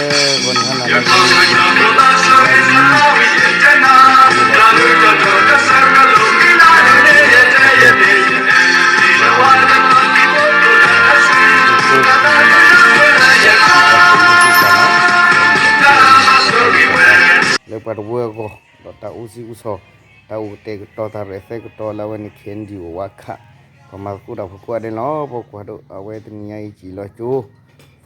ဂီၤနံၤဟါနၤလၢအဂ့ၤ, လၢပှၤတဝၢအဂီၢ် ဒီးတၢ်အိၣ်စ့ၣ်အိၣ်ဆီ, တၢ်အိၣ်ကတဲာ်ကတီၤ တၢ်ရဲၣ်သဲကတီၤလၢအဝဲန့ၣ် ခဲအံၤဒံးအိၣ်ဝါခး, ပှၤမၤသကိးတၢ်ဖိကိးဂၤဒဲးန့ၣ်လီၤ. ပကွၢ်ဒိၣ်အဝဲတနံၤညါအံၤ စံၣ်လီၤကၠိ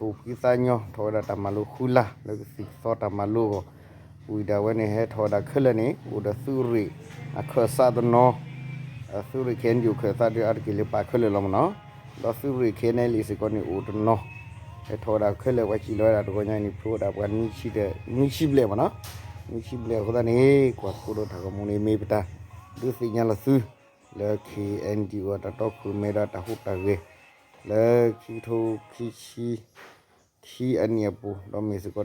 သူၣ်ဖှံသးညီ ထီၣ်ဝဲဒၣ်တၢ်မၤလိဃုလါ လၢကသံၣ်ကသီတၢ်မၤလိအဂီၢ်, ဝံၤဒၣ်ဝဲန့ၣ် ဟဲထီၣ်ဝဲဒၣ်ခဲလၢာ်န့ၣ် အိၣ်ဒီးသုးရ့ၣ်အခၢၣ်စးတနီၤ, သုးရ့ၣ် ခဲအံၤဒံးအိၣ်ခၢၣ်စးဒီး အါတက့ၢ်လၢပာ်ခဲလၢာ်လီၤမ့ၢ်နီၤ, ဒီးသုးရ့ၣ် ခဲအံၤန့ၣ် လံာ်စ့ၢ်ကီးန့ၣ် အိၣ်တနီၤ, ဟဲထီၣ်ဝဲဒၣ်ခဲလၢာ် ပှၤစံၣ်လီၤဝဲဒၣ်တဂီၤညါန့ၣ် ဖျိဝဲ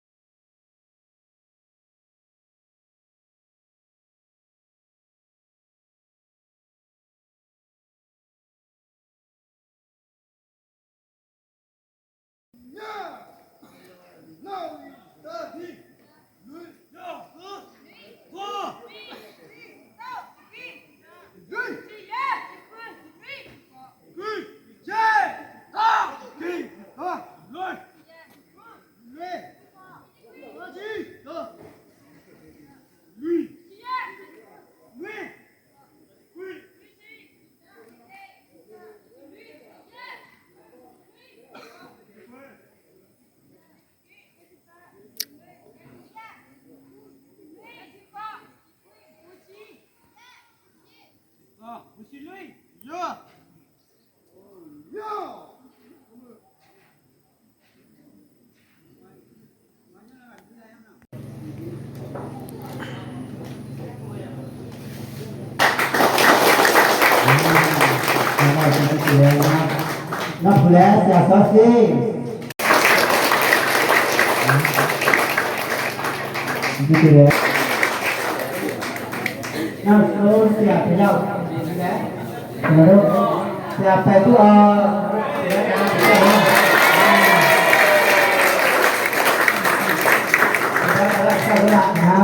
ဒၣ်ပှၤနွံဆံဒီး နွံဆံဘျဲၣ်မ့ၢ်နီၤ, နွံဆံဘျဲၣ်အဃိသတးန့ၣ် ကွၢ်သကိးဒီးတၢ်ဂီၤမူန့ၣ် မ့ၢ်ပတၢ်ဒုးသ့ၣ်ညါလီၤသု လၢ ခဲအံၤဒံးအိၣ် အတၢ်တီခိၣ်ရိၣ်မဲဒီးတၢ်ဟူးတၢ်ဂဲၤ လၢခံကထိခံဆံခံအ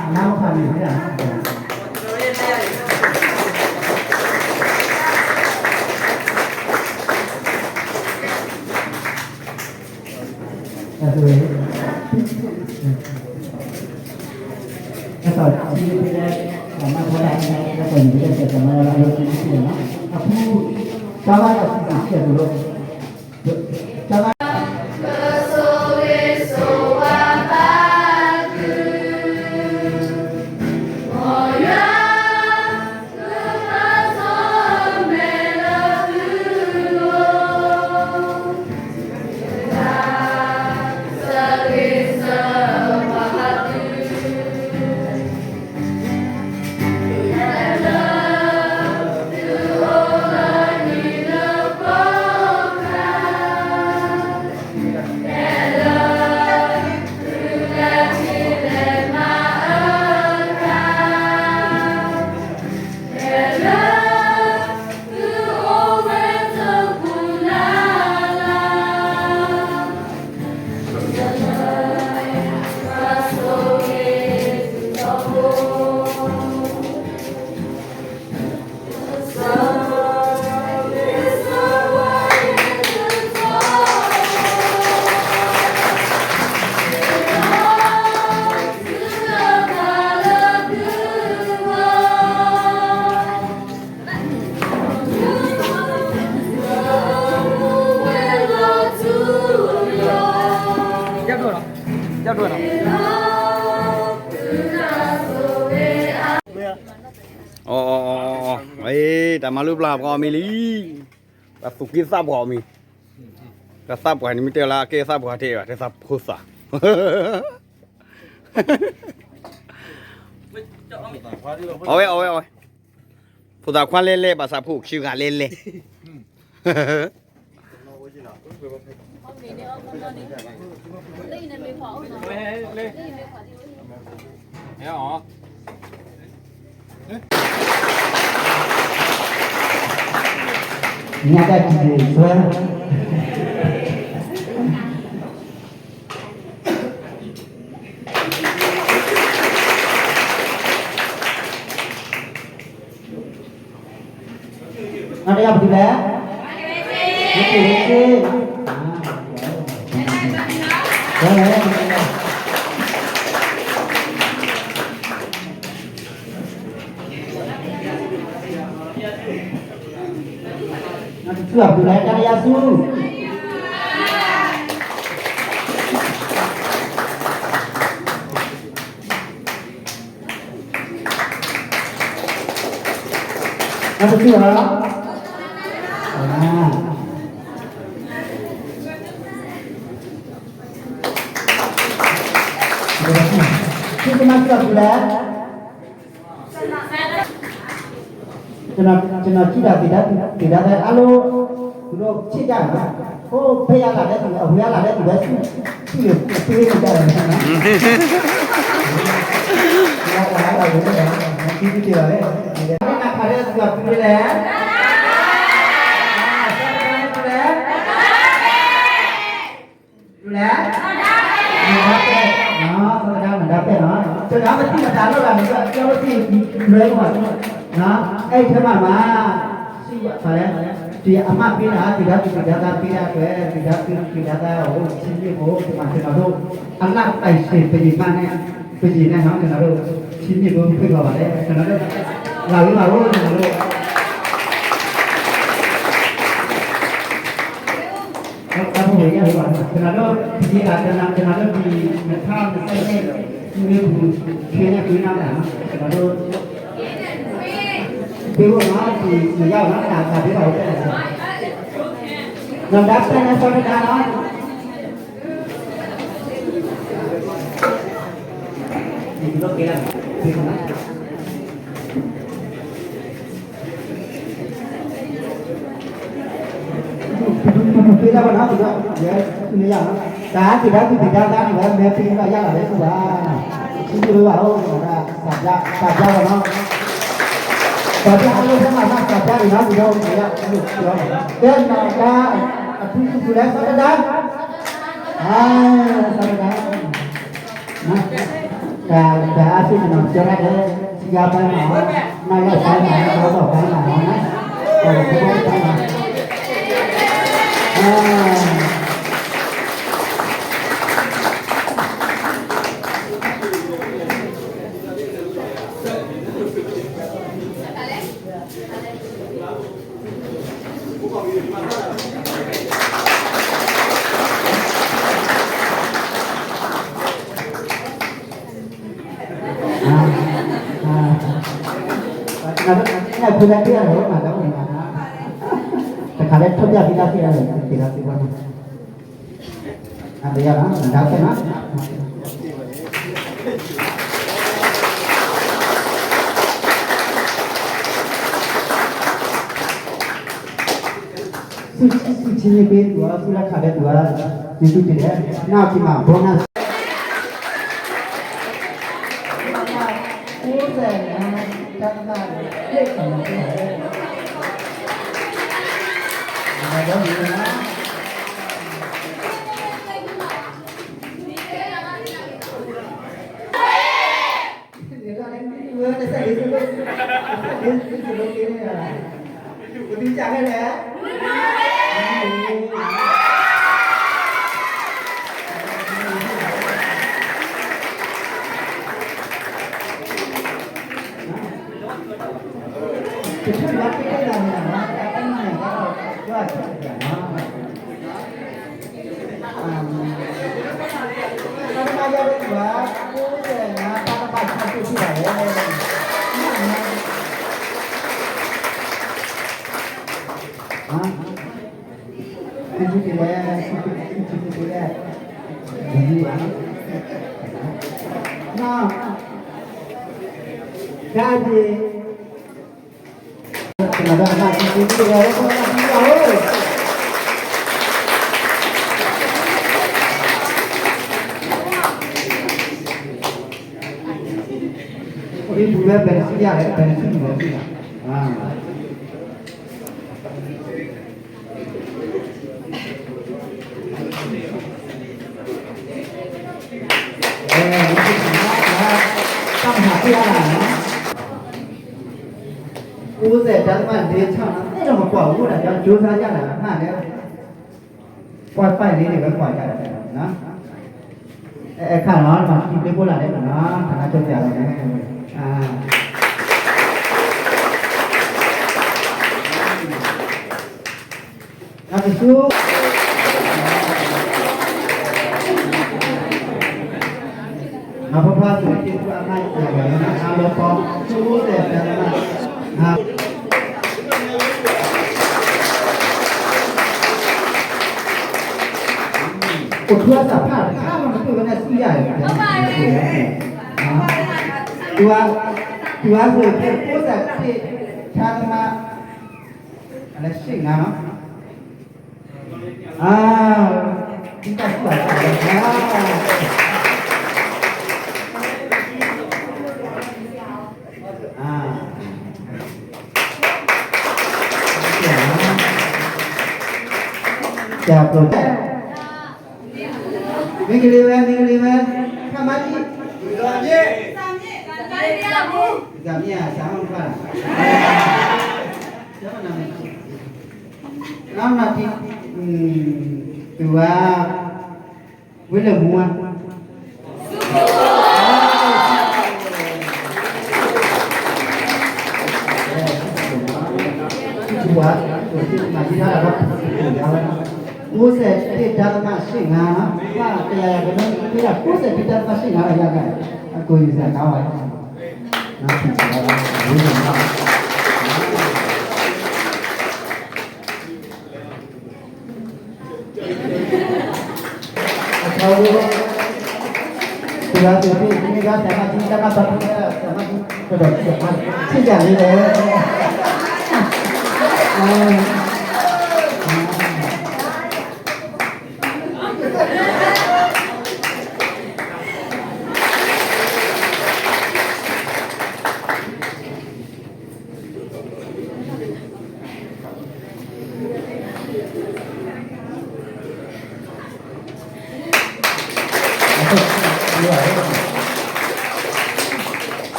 နံၣ်အပူၤ ဒီးမ့ၢ်စ့ၢ်ကီးတၢ်မၤလိပျၢ်ဝဲ, မၤသုးအီၤဒုးပျၢ်ဝံၤလံ, ခဲအံၤဒုးမ့ၢ်ဒၣ်ကသံၣ်သရၣ် အတၢ်မၤလိပျၢ်ဝဲဒၣ်လီၤ. တၢ်ဘျုး, ကွၢ်သကိးတၢ်ဂီၤမူတက့ၢ်. တၢ်မၤလိပျၢ်ပှၤအီၤမ့ၢ်လံ, ပှၤသူၣ်က့သးပှၢ်အီၤမ့ၢ်, တၢ်သးပှၢ်န့ၣ်မ့ၢ်တဲလၢအကဲသးပှၢ်တဲဘၣ် တဲသးဖိသၣ်, အဝဲ အဝဲ အဝဲ ဖိသၣ်ခွါလဲၢ်လဲၢ် ဘၣ်ဆၣ်ဖိခံဂၤလဲၢ်လဲၢ်. ညါတၢ်ထံၣ်န့ၣ် နတယၤပတုၤလဲၣ်, နတထူၣ်အပတုၤလဲၣ် တၢ်တယၤဆူ နတထူၣ်လီၤ, ခရံာ်စမးထူၣ်အပတုၤလဲၣ်, ကျွန်တော်ကြည့်တာ ဗေဒ ဗေဒသဲအားလုံး သူတို့ချစ်ကြတယ်နော်. ဟိုဖဲရလာတဲ့သူ အဝေးရလာတဲ့သူပဲ သူ့သူ့ကိုပေးနေကြတယ်နော်. ကျွန်တော်ဝါလာလို့လည်းကျေးဇူးတင်ပါတယ်. ဒီနေ့ခါတဲ့သူကသူလည်း လဲၣ်, နဒါပဲၣ်, သရဒါနဒါပဲၣ်နီၤ, သရဒါပသံၣ်ပသးလိၣ်လၢနကပြောပသံၣ်လွဲမး, အဲၣ်ထဲမှာမှာ, ရှိပါလဲ, ဒီအမပေးတာ သူဒါသူသူဒါသားပေးတဲ့အတွက် သူဒါသူသူဒါသားကိုချီးမြှင့်ဖို့ ဒီမှာကျွန်တော်တို့ အလှပိုင်ရှင် ဘုရင်မနဲ့ ဘုရင်နဲ့နော် ကျွန်တော်တို့ ချီးမြှင့်ဖို့ဖိတ်ခေါ်ပါတယ်. ကျွန်တော်တို့ လာဝေးပါဦး ကျွန်တော်တို့ ဟုတ်ကဲ့ ဟုတ်ကဲ့ ဟုတ်ပါပြီ။ ကျွန်တော်တို့ ဒီက ကျွန်တော် ကျွန်တော်တို့ ဒီ နှစ်ထောင့်နှစ်ဆယ့်နှစ် နှစ်ကူး ခင်းတဲ့ ကွင်းနောက်လာနော်။ ကျွန်တော်တို့ ပေးဖို့နော် ဒီ နှစ်ယောက်နော် ဒါ ဒါပေးပါဦး တက်လာစမ်း။ နော် ဒါ တန်းနဲ့ ဆော့တန်းနော်။ ဒီလိုပေးလိုက် ပေးပါနော်။ သူသူသူသူပေးလိုက်ပါနော် သူက ရဲ သူနေရနော် ဒါသူဒါသူသူဒါသားနေဝဲ မဲပေးတော့ရလာတယ်သူပါ သူတို့ပါဟုတ်ကဲ့ ဒါ ဒါပြပါနော် ဒါပြအားလုံးထဲမှာ ဒါပြနေနော် သူတို့နေရ သူတို့ပြောပါနော် ကဲနော် ဒါ အထူးသူသူလဲ သရဒါ အာ သရဒါ နော် ဒါ ဒါအဖြစ်ကျွန်တော်ပြောရတယ် ဆရာပိုင်းမှာ နောက်ရောက်ပိုင်းမှာ နောက်တော့ပိုင်းမှာနော် ဒါကဘုရားပိုင်းမှာ အာ တခါလဲထောက်ပြပေးသားဖြစ်ရတယ်ဒီသားဖြစ်ပါနော် အတရားလားဒါပဲနော် သူသူချင်းပေးသူသူလက်ခါတဲ့သူကကျေးဇူးတင်တယ်နောက်ဒီမှာ bonus အ့ၣ်ပူၤဝဲ ပတဆူယၤလဲၣ် ပတဆူမုၢ်လဲၣ်ဆူယၤ, တၢ်မၤဟးဖျါလၢ်နီၤ, အိၣ်စဲးတၢ်ကမၣ်ဒ့ဆၣ်နီၤ အဲၣ်ဒိးမၤကွၢ်အိၣ်ဒၣ် ကၠီကၠိသးယၢ်လၢ်မးလဲၣ်, ကွၢ်ပာ်န့ၣ်န့ၣ် ဝဲကွၢ်ယၢ်လၢ်နီၤ, အဲၣ်ခါနီၤ မၤထံၣ်ဘျ့ဖိလၢ်န့ၣ်နီၤ ထါနါကၠိပျးလီၤန့ၣ်, တဆူ အဖဖါသုးက့ၢ်သူအမါယၤလီၤ အလီၤပီ သူအိၣ်စဲးတၢ်ကမၣ် အိၣ်ထူအသးဖၣ်တခါမ့ၢ်တပၢၢ်ဝဲဒၣ်စံယၤ, တုၤအသိးက့ၤအိၣ်သးက့ၢ် ထါကမၣ် အလၢရှ့ၣ်နၤနီၤ, အါ, တၢ်ကူၣ်ဘၣ်ကူၣ်ဘၣ်, အါ, တၢ်ပျိာ် မ့ၢ်ကလံၤဝဲ မ့ၢ်ကလံၤဝဲ, ခါမၤဒံး, သးမ့ၢ်ဧါ သးမ့ၢ်ဘၣ်, နနၤထံ, တုၤဝဲ, ဝ့ၢ်လၢမူဝဲ အိၣ်စဲးတ့ၢ်တၢ်ကမၣ်ရှ့ၣ်နၤ, ဘၣ်ကယၤယၤကမ့ၢ်ဒၣ် အိၣ်စဲးတ့ၢ်တၢ်ကမၣ်ရှ့ၣ်နၤလီၤ, အကိးယံၤစဲးကါဝဲ, အထီဘိ, တုၤလၢသုးသ့ၣ်မ့ၢ်ဒၣ် သးမၤထံ တၢ်မၤသးထူ သးမၤထံ ကဒီးထံၣ်ယၤလံ,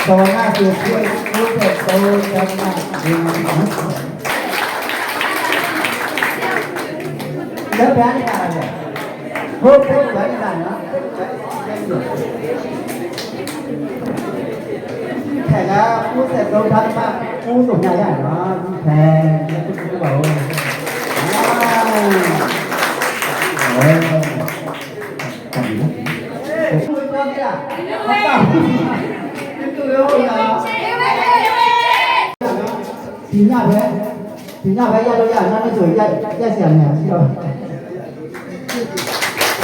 သဝနသုးသ့ၣ် အိၣ်ဖျဲၣ်သဝနသုး လၢပှၤန့ၣ်ဘၣ်လဲၣ်, ဖိဖိပှၤန့ၣ်ဘၣ်နီၤ, ခဲလၢာ် အိၣ်ဖျဲၣ်သဝနသုး အိၣ်သညါယၤနီၤ, ခဲလၢာ် သ့ၣ်ညါဖဲ, သ့ၣ်ညါဖဲယၤလၢယၤ နီၢ်န့ၢ်စိၤ ယဲၢ်ဆံအမဲာ်ဆံလီၤ,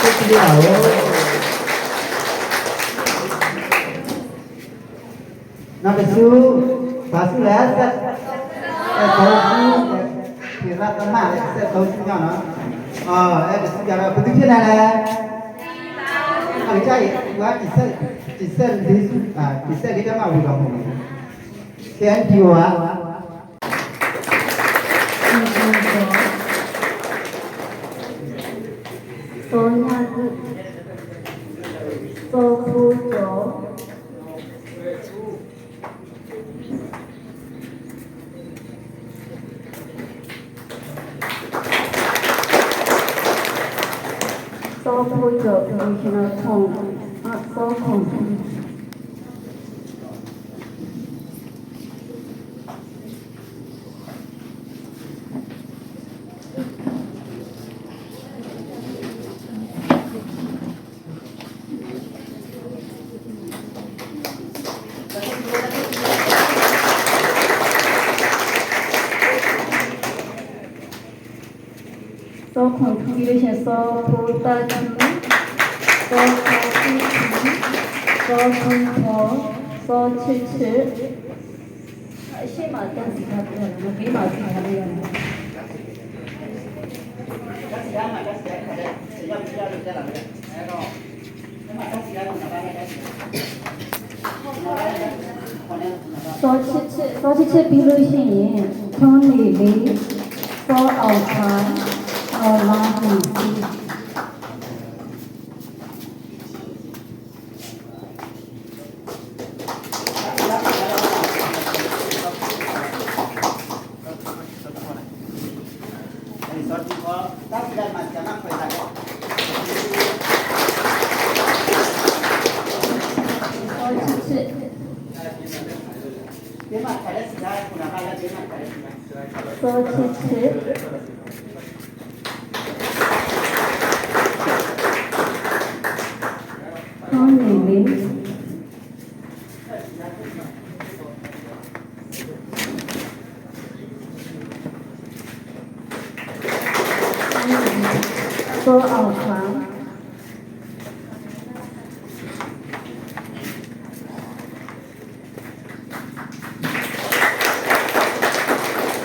သ့ၣ်ညါဧိၤ, နီၢ်တဆူ, ပှၤဆူလဲၣ်, စဲးသီဆူ, ဖံးရၣ်သမၣ် စဲးသီဆူညါနီၤ, အဲၣ်တဆူယၤဒီး ပသုးဖျဲၣ်နၤလဲၣ်, အကစၢ်အံၤ ဝဲ တဆဲးလံ, တဆဲးလံတၢ်မၤဝံၤလီၤမး, ခဲအံၤဒံးဝဲ စီၤညါဂုၢ်, စီၤဖိကၠီၤ, စီၤဖိကၠီၤ ပကံၤနၢ်ဖီၣ်, စီၤခိၣ် စီၤခွန်ထူ ဒီး စီၤဖိသၣ်ထူ, စီၤဖိသၣ်ထူ, စီၤဖိဖီ, စီၤဆ့ဆ့, ရှေ့မှာ တန်းစီထားပြီးတော့ မပေးပါဘူး။ စောချစ်ချစ်၊ စောချစ်ချစ်ပြီးလို့ရှိရင် ထွန်းနေလင်း၊ စောအောင်ခါ၊ ဒေါ်လာမီစီ။ စောချစ်ချစ်၊ ထွန်းနေလင်း၊ စောအောင်ခါ၊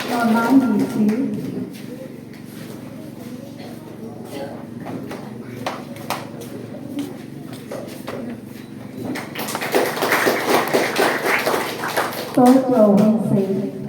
ဒေါ်လာမီစီ။ စောကျော်ဝင်းစိန်။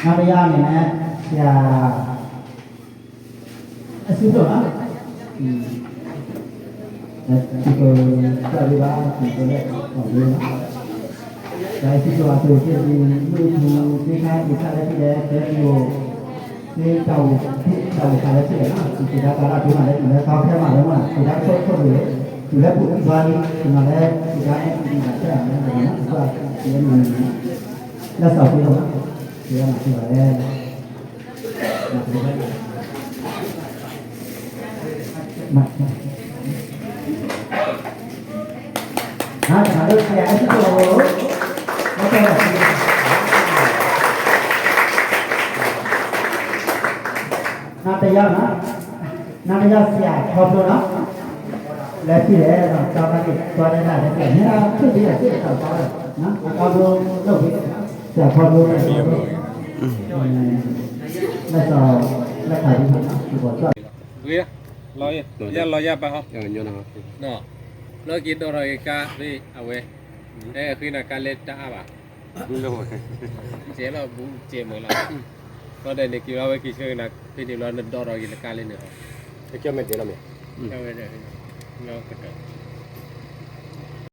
နောက်တစ်ယောက်အနေနဲ့ ဆရာ အစုတို့နော် ဒီကိုကြွပြီးပါဒီကိုလည်းပေါ့နော်ဒါအစုတို့အတူဖြစ်ပြီးမုၢ်သူတေခါဒီခါလည်းဖြစ်တယ်တဲပြီးကိုဒီတောင်ဖြစ်တောင်ခါလည်းဖြစ်တယ်နော်ဒီကဒါပါလာဒီမှာလည်းဒီလည်းကောင်းထဲမှာလည်းမှာဒီကဒါထုတ်ထုတ်လို့ဒီလည်းပို့ပြီးသွားပြီးဒီမှာလည်းဒီကဒါနဲ့ဒီမှာဆက်အောင်လည်းဒီမှာဒီကဒါဒီမှာလက်ဆောင်ပေးတော့ဒီကမှာဖြစ်ပါတယ် နောက်တစ်ယောက်နော် နောက်တစ်ယောက်ဆရာခေါ်လို့နော် လဲဖြစ်တယ်နော် ကျောင်းသားတွေသွားတဲ့နားလည်းဖြစ်တယ် ဖြစ်ပြီးတော့ဖြစ်တော့သွားတယ်နော် အကောင်းဆုံးလုပ်ပြီးဆရာခေါ်လို့ဆရာခေါ်လို့လက်ဆောင်လက်ခံပြီးနော် ဒီပေါ်တော့ ဂ့ၤလီၤယၤလီၤယၤပာ်ဟီ လီၤက့ၤဒီးထီၣ်က့ၤကါဖဲအဝဲ အဲအဃ့နၤကါလဲတၢ်အါဘၣ် ကဲလီၤဘူးကဲမုာ်လီၤ ဒီးန့ၣ်က့ၤလီၤဝဲက့ၤဆၢကနၤဖဲန့ၣ်လီၤနဒီးထီၣ်က့ၤနကါလဲန့ၣ်ဟီ ကဲမဲာ်တဲလီၤမဲာ် ကဲဝဲဒၣ်လီၤကတၢၢ်